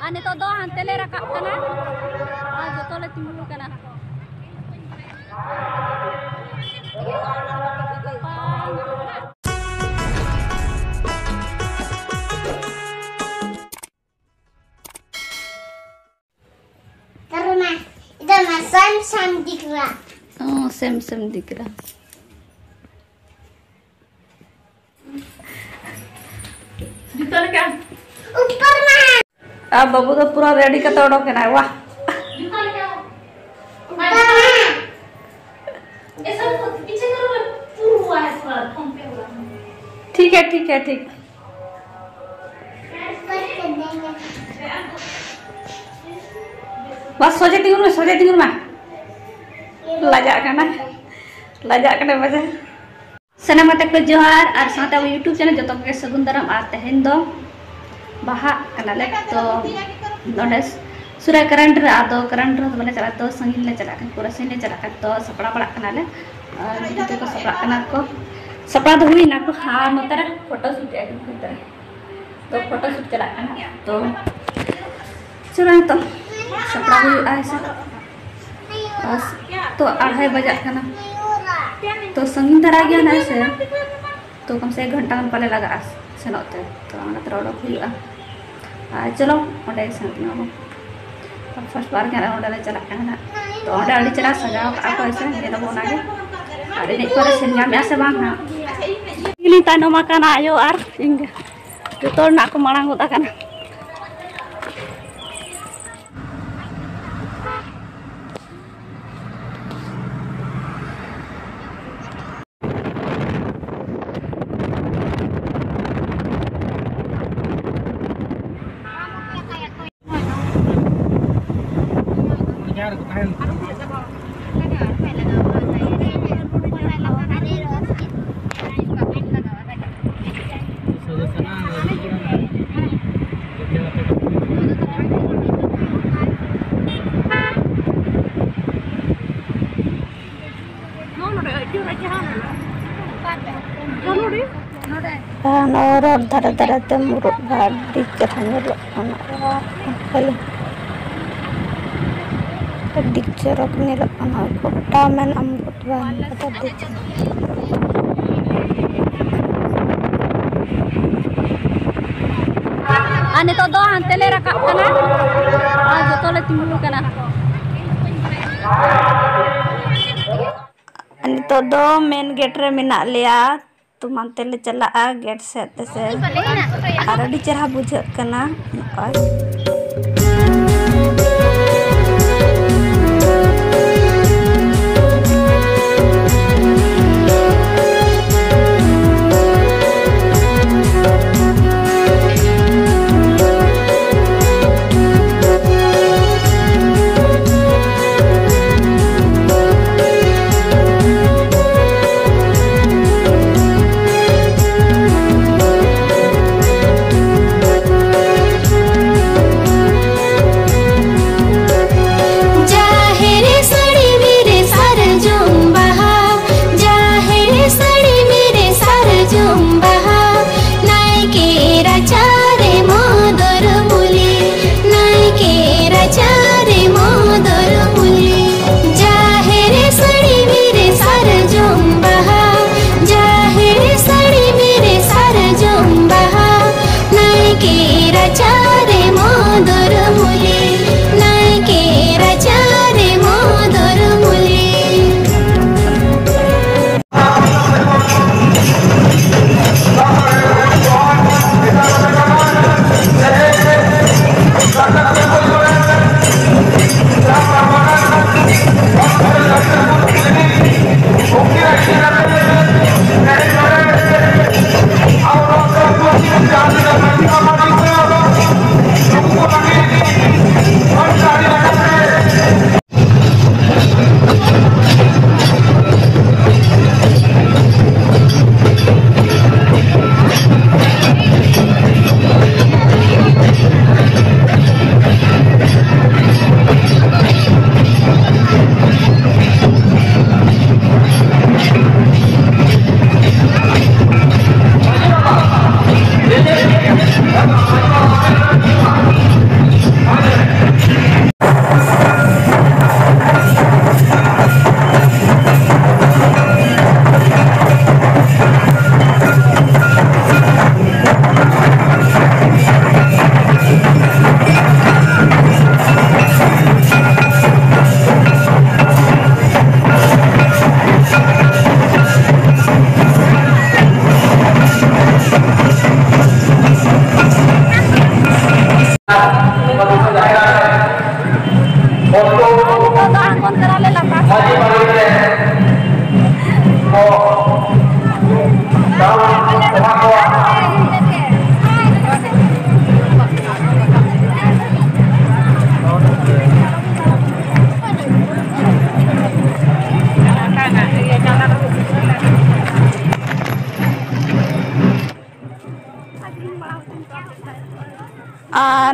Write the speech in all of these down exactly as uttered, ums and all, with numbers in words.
ᱟᱨ ᱱᱤᱛᱚᱜ ᱫᱚ ᱦᱟᱱᱛᱮ ᱞᱮ ᱨᱟᱠᱟᱵ ᱠᱟᱱᱟ ᱟᱨ ᱡᱚᱛᱚ ᱞᱮ ᱛᱤᱸᱜᱩ ᱠᱟᱱᱟ᱾ ᱠᱟᱨᱚᱱᱟ, ᱤᱫᱚ ᱢᱟ ᱥᱟᱢ ᱥᱟᱢ ᱫᱤᱠᱨᱟ᱾ ᱚ, ᱥᱮᱢ ᱥᱮᱢ ᱫᱤᱠᱨᱟ᱾ ᱡᱩᱛᱟᱹ ᱞᱮᱠᱟ᱾ ᱩᱯᱚᱨ ᱢᱟ᱾ ᱟᱨ ᱵᱟᱹᱵᱩ ᱫᱚ ᱯᱩᱨᱟᱹ ᱨᱮᱰᱤ ᱠᱟᱛᱮ ᱚᱰᱚᱠ ᱮᱱᱟᱭ, ᱣᱟᱦ᱾ ᱡᱩᱛᱟᱹ ᱞᱮᱠᱟ᱾ ᱩᱯᱚᱨ ᱢᱟ᱾ ऐसा पीछे करो, पूरा ऐसा घूमते हुआ। ठीक है, ठीक है, ठीक। ᱵᱟᱥ, ᱥᱚᱡᱷᱮ ᱛᱤᱸᱜᱩᱱ ᱢᱮ, ᱥᱚᱡᱷᱮ ᱛᱤᱸᱜᱩᱱ ᱢᱮ᱾ ᱞᱟᱡᱟᱜ ᱠᱟᱱᱟ, ᱞᱟᱡᱟᱜ ᱠᱟᱱᱟ ᱵᱟᱡᱟᱨ᱾ ᱥᱟᱱᱟᱢ ᱜᱟᱛᱮ ᱠᱚ ᱡᱚᱦᱟᱨ, ᱟᱨ ᱥᱟᱶᱛᱮ ᱟᱵᱚ YouTube channel ᱡᱚᱛᱚ ᱠᱚᱜᱮ ᱥᱟᱹᱜᱩᱱ ᱫᱟᱨᱟᱢ᱾ ᱟᱨ ᱛᱮᱦᱮᱧ ᱫᱚ ᱵᱟᱦᱟᱜ ᱠᱟᱱᱟᱞᱮ, ᱛᱚ ᱱᱚᱰᱮ ᱥᱩᱨ ᱨᱮ current ᱨᱮ, ᱟᱫᱚ current ᱨᱮ ᱵᱟᱞᱮ ᱪᱟᱞᱟᱜᱼᱟ, ᱛᱚ ᱥᱟᱺᱜᱤᱧ ᱞᱮ ᱪᱟᱞᱟᱜ ᱠᱟᱱᱟ, ᱯᱩᱨᱟᱹ ᱥᱟᱺᱜᱤᱧ ᱞᱮ ᱪᱟᱞᱟᱜ ᱠᱟᱱᱟ, ᱛᱚ ᱥᱟᱯᱲᱟᱣ ᱵᱟᱲᱟᱜ ᱠᱟᱱᱟᱞᱮ᱾ ᱟᱨ ᱡᱚᱛᱚ ᱠᱚ ᱥᱟᱯᱲᱟᱜ ᱠᱟᱱᱟ ᱠᱚ, ᱥᱟᱯᱲᱟᱣ ᱫᱚ ᱦᱩᱭᱱᱟ ᱠᱚ, ᱟᱨ ᱱᱚᱛᱮ ᱨᱮ photo shoot ᱮᱫ ᱠᱚ ᱱᱚᱛᱮ ᱨᱮ᱾ ᱛᱚ photo shoot ᱪᱟᱞᱟᱜ ᱠᱟᱱᱟ, ᱛᱚ ᱪᱚᱞᱚ ᱱᱤᱛᱚᱜ ᱥᱟᱯᱲᱟᱣ ᱦᱩᱭᱩᱜᱼᱟ ᱦᱮᱸ ᱥᱮ᱾ ᱵᱟᱥ, ᱛᱚ ᱟᱲᱦᱟᱭ ᱵᱟᱡᱟᱜ ᱠᱟᱱᱟ, ᱛᱚ ᱥᱟᱺᱜᱤᱧ ᱫᱷᱟᱨᱟ ᱜᱮᱭᱟ ᱱᱟᱜ ᱥᱮ, ᱛᱚ ᱠᱚᱢ ᱥᱮ ᱮᱠ ᱜᱷᱚᱱᱴᱟ ᱜᱟᱱ ᱯᱟᱞᱮ ᱞᱟᱜᱟᱜᱼᱟ ᱥᱮᱱᱚᱜ ᱛᱮ, ᱛᱚ ᱚᱱᱟᱛᱮ ᱚᱰᱚᱠ ᱦᱩᱭᱩᱜᱼᱟ᱾ ᱟᱨ ᱪᱚᱞᱚ ᱚᱸᱰᱮ ᱥᱮᱱᱚᱜ ᱟᱵᱚᱱ᱾ first ᱵᱟᱨ ᱜᱮ ᱚᱸᱰᱮ ᱞᱮ ᱪᱟᱞᱟᱜ ᱠᱟᱱᱟ ᱱᱟᱜ, ᱛᱚ ᱚᱸᱰᱮ ᱟᱹᱰᱤ ᱪᱮᱦᱨᱟ ᱥᱟᱡᱟᱣ ᱠᱟᱜᱼᱟ ᱠᱚ ᱦᱮᱸ ᱥᱮ, ᱧᱮᱞ ᱟᱵᱚᱱ ᱚᱱᱟᱜᱮ᱾ ᱟᱨ ᱮᱱᱮᱡ ᱠᱚᱨᱮ ᱥᱮᱱ ᱧᱟᱢᱮᱜᱼᱟ ᱥᱮ ᱵᱟᱝ ᱦᱟᱸᱜ, ᱤᱧ ᱛᱟᱭᱱᱚᱢ ᱟᱠᱟᱱᱟ ᱟᱭᱳ ᱟᱨ ᱤᱧ ᱜᱮ᱾ ᱡᱚᱛᱚ ᱨᱮᱱᱟᱜ ᱠᱚ ᱢᱟᱲᱟᱝ ᱜᱚᱫ ᱟᱠᱟᱱᱟ᱾ ᱱᱚᱣᱟ ᱨᱳᱰ ᱫᱷᱟᱨᱮ ᱫᱷᱟᱨᱮ ᱛᱮ ᱢᱩᱨᱩᱫ ᱵᱟᱦᱟ ᱟᱹᱰᱤ ᱪᱮᱦᱨᱟ ᱧᱮᱞᱚᱜ ᱠᱟᱱᱟ᱾ ᱟᱹᱰᱤ ᱪᱚᱨᱚᱠ ᱧᱮᱞᱚᱜ ᱠᱟᱱᱟ᱾ ᱜᱚᱴᱟ ᱢᱮᱱᱟᱜᱼᱟ ᱢᱩᱨᱩᱫ ᱵᱟᱦᱟ ᱧᱮᱞ ᱠᱟᱛᱮ ᱟᱹᱰᱤ ᱪᱮᱦᱨᱟ᱾ ᱟᱨ ᱱᱤᱛᱚᱜ ᱫᱚ ᱦᱟᱱᱛᱮ ᱞᱮ ᱨᱟᱠᱟᱵ ᱠᱟᱱᱟ᱾ ᱟᱨ ᱡᱚᱛᱚ ᱞᱮ ᱛᱤᱸᱜᱩ ᱟᱠᱟᱱᱟ᱾ ᱱᱤᱛᱚᱜ ᱫᱚ ᱢᱮᱱ ᱜᱮᱴ ᱨᱮ ᱢᱮᱱᱟᱜ ᱞᱮᱭᱟ᱾ ᱛᱚ ᱢᱟ ᱛᱮᱞᱮ ᱪᱟᱞᱟᱜᱼᱟ ᱜᱮᱴ ᱥᱮᱫ ᱛᱮᱥᱮ᱾ ᱟᱨ ᱟᱹᱰᱤ ᱪᱮᱦᱨᱟ ᱵᱩᱡᱷᱟᱹᱜ ᱠᱟᱱᱟ ᱱᱚᱝᱠᱟ᱾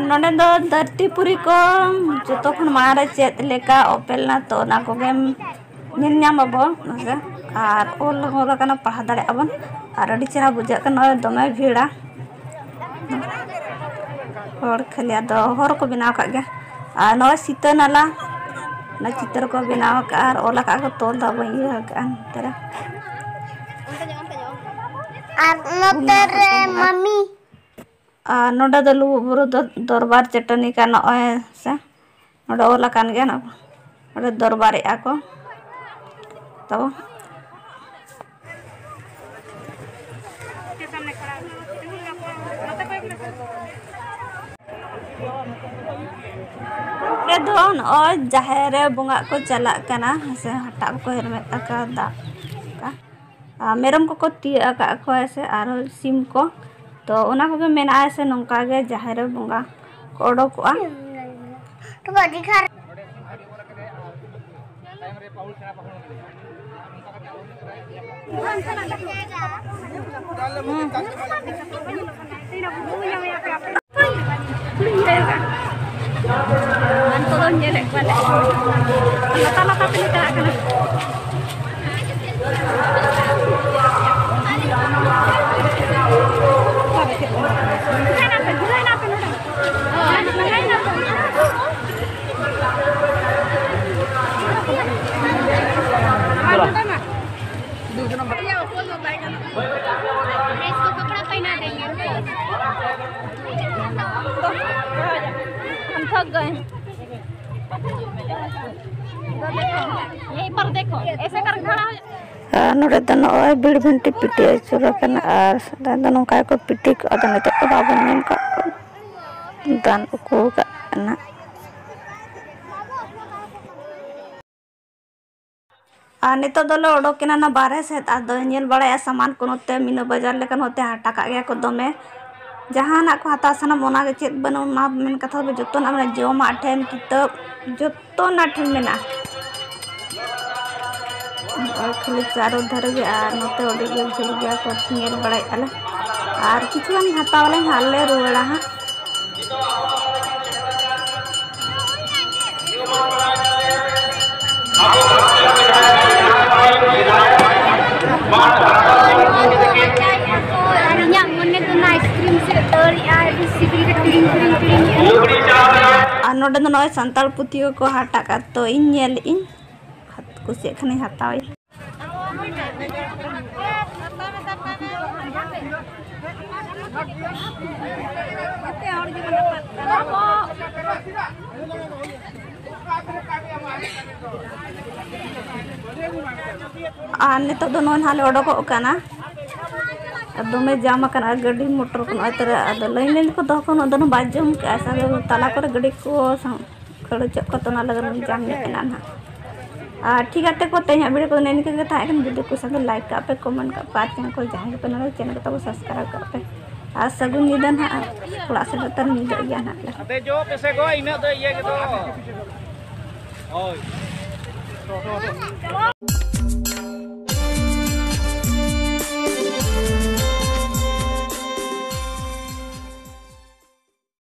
ᱱᱚᱰᱮ ᱫᱚ ᱫᱷᱟᱹᱨᱛᱤ ᱯᱩᱨᱤ ᱠᱚ ᱡᱚᱛᱚ ᱠᱷᱚᱱ ᱢᱟᱲᱟᱝ ᱨᱮ ᱪᱮᱫ ᱞᱮᱠᱟ ᱚᱯᱮᱞ ᱞᱮᱱᱟ, ᱛᱚ ᱚᱱᱟ ᱠᱚᱜᱮᱢ ᱧᱮᱞ ᱧᱟᱢ ᱟᱵᱚᱱ, ᱦᱮᱸᱥᱮ᱾ ᱟᱨ ᱚᱞ ᱦᱚᱸ ᱚᱞ ᱟᱠᱟᱱᱟ, ᱯᱟᱲᱦᱟᱣ ᱫᱟᱲᱮᱭᱟᱜᱼᱟ ᱵᱚᱱ᱾ ᱟᱨ ᱟᱹᱰᱤ ᱪᱮᱦᱨᱟ ᱵᱩᱡᱷᱟᱹᱜ ᱠᱟᱱᱟ, ᱱᱚᱜᱼᱚᱭ ᱫᱚᱢᱮ ᱵᱷᱤᱲᱟ ᱦᱚᱲ, ᱠᱷᱟᱹᱞᱤ ᱟᱫᱚ ᱦᱚᱨ ᱠᱚ ᱵᱮᱱᱟᱣ ᱟᱠᱟᱫ ᱜᱮᱭᱟ᱾ ᱟᱨ ᱱᱚᱜᱼᱚᱭ ᱥᱤᱛᱟᱹ ᱱᱟᱞᱟ, ᱚᱱᱟ ᱪᱤᱛᱟᱹᱨ ᱠᱚ ᱵᱮᱱᱟᱣ ᱟᱠᱟᱫᱼᱟ ᱟᱨ ᱚᱞ ᱟᱠᱟᱫ ᱠᱚ, ᱛᱚᱞ ᱫᱚ ᱵᱟᱹᱧ ᱤᱭᱟᱹ ᱟᱠᱟᱫᱼᱟ ᱱᱚᱛᱮ ᱨᱮ᱾ ᱟᱨ ᱱᱚᱛᱮ ᱨᱮ ᱢᱟᱢᱤ᱾ ᱟᱨ ᱱᱚᱰᱮ ᱫᱚ ᱞᱩᱜᱩ ᱵᱩᱨᱩ ᱫᱚ ᱫᱚᱨᱵᱟᱨ ᱪᱟᱹᱴᱟᱹᱱᱤ ᱠᱟᱱ, ᱱᱚᱜᱼᱚᱭ ᱥᱮ ᱱᱚᱰᱮ ᱚᱞ ᱟᱠᱟᱱ ᱜᱮᱭᱟ, ᱱᱚᱰᱮ ᱫᱚᱨᱵᱟᱨᱮᱜᱼᱟ ᱠᱚ᱾ ᱛᱚ ᱱᱚᱰᱮ ᱫᱚ ᱱᱚᱜᱼᱚᱭ ᱡᱟᱦᱮᱨ ᱨᱮ ᱵᱚᱸᱜᱟᱜ ᱠᱚ ᱪᱟᱞᱟᱜ ᱠᱟᱱᱟ, ᱦᱮᱸ ᱥᱮ, ᱦᱟᱴᱟᱜ ᱠᱚᱠᱚ ᱦᱮᱨᱢᱮᱫ ᱟᱠᱟᱫᱟ᱾ ᱟᱨ ᱢᱮᱨᱚᱢ ᱠᱚᱠᱚ ᱛᱤᱭᱟᱹᱜ ᱟᱠᱟᱫ ᱠᱚᱣᱟ ᱥᱮ ᱟᱨᱦᱚᱸ ᱥᱤᱢ ᱠᱚ᱾ ᱛᱚ ᱚᱱᱟ ᱠᱚᱜᱮ ᱢᱮᱱᱟᱜᱼᱟ ᱥᱮ, ᱱᱚᱝᱠᱟ ᱜᱮ ᱡᱟᱦᱮᱨ ᱨᱮ ᱵᱚᱸᱜᱟ ᱠᱚ ᱚᱰᱳᱠᱚᱜᱼᱟ᱾ ᱱᱤᱛᱚᱜ ᱫᱚ ᱧᱮᱞᱮᱫ ᱠᱚᱣᱟᱞᱮ, ᱞᱟᱛᱟᱨ ᱞᱟᱛᱟᱨ ᱛᱮᱞᱮ ᱪᱟᱞᱟᱜ ᱠᱟᱱᱟ᱾ हम थक गए हैं। यहीं पर देखो, ऐसे कर खड़ा हो जा। ᱟᱨ ᱱᱚᱰᱮ ᱫᱚ ᱱᱚᱜᱼᱚᱭ ᱵᱷᱤᱲ ᱵᱷᱤᱱᱴᱤ ᱯᱤᱴᱤ ᱟᱹᱪᱩᱨ ᱟᱠᱟᱱᱟ ᱟᱨ ᱥᱮᱫᱟᱭ ᱫᱚ ᱱᱚᱝᱠᱟ ᱜᱮᱠᱚ ᱯᱤᱴᱤ ᱠᱚᱜᱼᱟ, ᱟᱫᱚ ᱱᱤᱛᱚᱜ ᱫᱚ ᱵᱟᱵᱚᱱ ᱧᱮᱞ ᱠᱟᱜ ᱠᱚᱣᱟ᱾ ᱫᱟᱱ ᱩᱠᱩ ᱠᱟᱜ ᱠᱟᱱᱟ᱾ ᱟᱨ ᱱᱤᱛᱚᱜ ᱫᱚᱞᱮ ᱚᱰᱚᱠ ᱮᱱᱟ ᱱᱟ ᱵᱟᱨᱦᱮ ᱥᱮᱫ, ᱟᱫᱚ ᱧᱮᱞ ᱵᱟᱲᱟᱭᱟ ᱥᱟᱢᱟᱱ ᱠᱚ ᱱᱚᱛᱮ ᱢᱤᱱᱟ ᱵᱟᱡᱟᱨ ᱞᱮᱠᱟ ᱱᱚᱛᱮ ᱦᱟᱴᱟ ᱠᱟᱜ ᱜᱮᱭᱟ ᱠᱚ ᱫᱚᱢᱮ᱾ ᱡᱟᱦᱟᱱᱟᱜ ᱠᱚ ᱦᱟᱛᱟᱣ ᱥᱟᱱᱟᱢ ᱚᱱᱟ ᱜᱮ, ᱪᱮᱫ ᱵᱟᱹᱱᱩᱜ ᱚᱱᱟ ᱢᱮᱱ ᱠᱟᱛᱷᱟ ᱫᱚ ᱡᱚᱛᱚᱱᱟᱜ ᱢᱮᱱᱟᱜᱼᱟ, ᱡᱚᱢᱟᱜ ᱴᱷᱮᱱ, ᱠᱤᱛᱟᱹᱵ, ᱡᱚᱛᱚᱱᱟᱜ ᱴᱷᱮᱱ ᱢᱮᱱᱟᱜᱼᱟ᱾ ᱱᱚᱜᱼᱚᱭ ᱠᱷᱟᱹᱞᱤ ᱪᱟᱨᱚ ᱫᱷᱟᱨᱮ ᱜᱮ, ᱟᱨ ᱱᱚᱛᱮ ᱟᱹᱰᱤ ᱜᱮ ᱵᱷᱤᱲ ᱜᱮᱭᱟ ᱠᱚ, ᱧᱮᱞ ᱵᱟᱲᱟᱭᱮᱫᱼᱟ ᱞᱮ᱾ ᱟᱨ ᱠᱤᱪᱷᱩ ᱜᱟᱱ ᱦᱟᱛᱟᱣ ᱟᱞᱮ ᱦᱟᱸᱜ, ᱞᱮ ᱨᱩᱣᱟᱹᱲᱟ ᱦᱟᱸᱜ᱾ ᱱᱚᱰᱮ ᱫᱚ ᱱᱚᱜᱼᱚᱭ ᱥᱟᱱᱛᱟᱲ ᱯᱩᱛᱷᱤ ᱠᱚᱠᱚ ᱦᱟᱴ ᱟᱠᱟᱫ, ᱛᱚ ᱤᱧ ᱧᱮᱞ ᱤᱧ, ᱠᱩᱥᱤᱭᱟᱜ ᱠᱷᱟᱱᱤᱧ ᱦᱟᱛᱟᱣ ᱤᱧ᱾ ᱟᱨ ᱱᱤᱛᱚᱜ ᱫᱚ ᱱᱚᱜᱼᱚᱭ ᱱᱟᱦᱟᱜ ᱞᱮ ᱚᱰᱚᱠᱚᱜ ᱠᱟᱱᱟ᱾ ᱟᱨ ᱫᱚᱢᱮ ᱡᱟᱢ ᱟᱠᱟᱱᱟ, ᱜᱟᱹᱰᱤ ᱢᱚᱴᱚᱨ ᱠᱚ ᱱᱚᱜᱼᱚᱭ ᱛᱚᱨᱟ᱾ ᱟᱫᱚ ᱞᱟᱭᱤᱱ ᱞᱟᱭᱤᱱ ᱠᱚ ᱫᱚᱦᱚ ᱠᱚ ᱩᱱᱟᱹᱜ ᱫᱚ ᱵᱟᱭ ᱡᱚᱢ ᱠᱟᱜᱼᱟ ᱥᱮ, ᱟᱫᱚ ᱛᱟᱞᱟ ᱠᱚᱨᱮ ᱜᱟᱹᱰᱤ ᱠᱚ ᱥᱟᱶ ᱠᱷᱟᱹᱲ ᱦᱚᱪᱚᱜ ᱠᱚ, ᱛᱚ ᱚᱱᱟ ᱞᱟᱹᱜᱤᱫ ᱡᱟᱢ ᱧᱚᱜ ᱮᱱᱟ ᱱᱟᱦᱟᱜ᱾ ᱟᱨ ᱴᱷᱤᱠ ᱜᱮᱭᱟ ᱛᱮ ᱠᱚ, ᱛᱮᱦᱮᱧᱟᱜ ᱵᱷᱤᱰᱤᱭᱳ ᱠᱚᱫᱚ ᱱᱤᱭᱟᱹ ᱠᱚᱜᱮ ᱛᱟᱦᱮᱸ ᱠᱟᱱᱟ᱾ ᱡᱩᱫᱤ ᱠᱩᱥᱤ ᱫᱚ ᱞᱟᱭᱤᱠ ᱠᱟᱜ ᱯᱮ, ᱠᱚᱢᱮᱱᱴ ᱠᱟᱜ ᱯᱮ, ᱟᱨ ᱪᱮᱱᱮᱞ ᱠᱚ ᱡᱟᱦᱟᱸᱭ ᱜᱮᱯᱮ ᱱᱚᱰᱮ ᱪᱮᱱᱮᱞ ᱠᱚ ᱛᱟᱵᱚ ᱥᱟᱵᱥᱠᱨᱟᱭᱤᱵ ᱠᱟᱜ ᱯᱮ᱾ ᱟᱨ ᱥᱟᱹᱜᱩᱱ ᱧᱤᱫᱟᱹ ᱱᱟᱦᱟᱜ, ᱚᱲᱟᱜ ᱥᱮᱫ ᱫᱚ ᱛᱟᱨ ᱧᱤᱫᱟᱹᱜ ᱜᱮᱭᱟ ᱱᱟᱦᱟᱜ ᱞᱮ᱾ ᱫᱮᱡᱚᱜ ᱯᱮᱥᱮ ᱜᱚ, ᱤᱱᱟᱹᱜ ᱫᱚ ᱤᱭᱟᱹ ᱜᱮᱫᱚ᱾ ᱦᱳᱭ᱾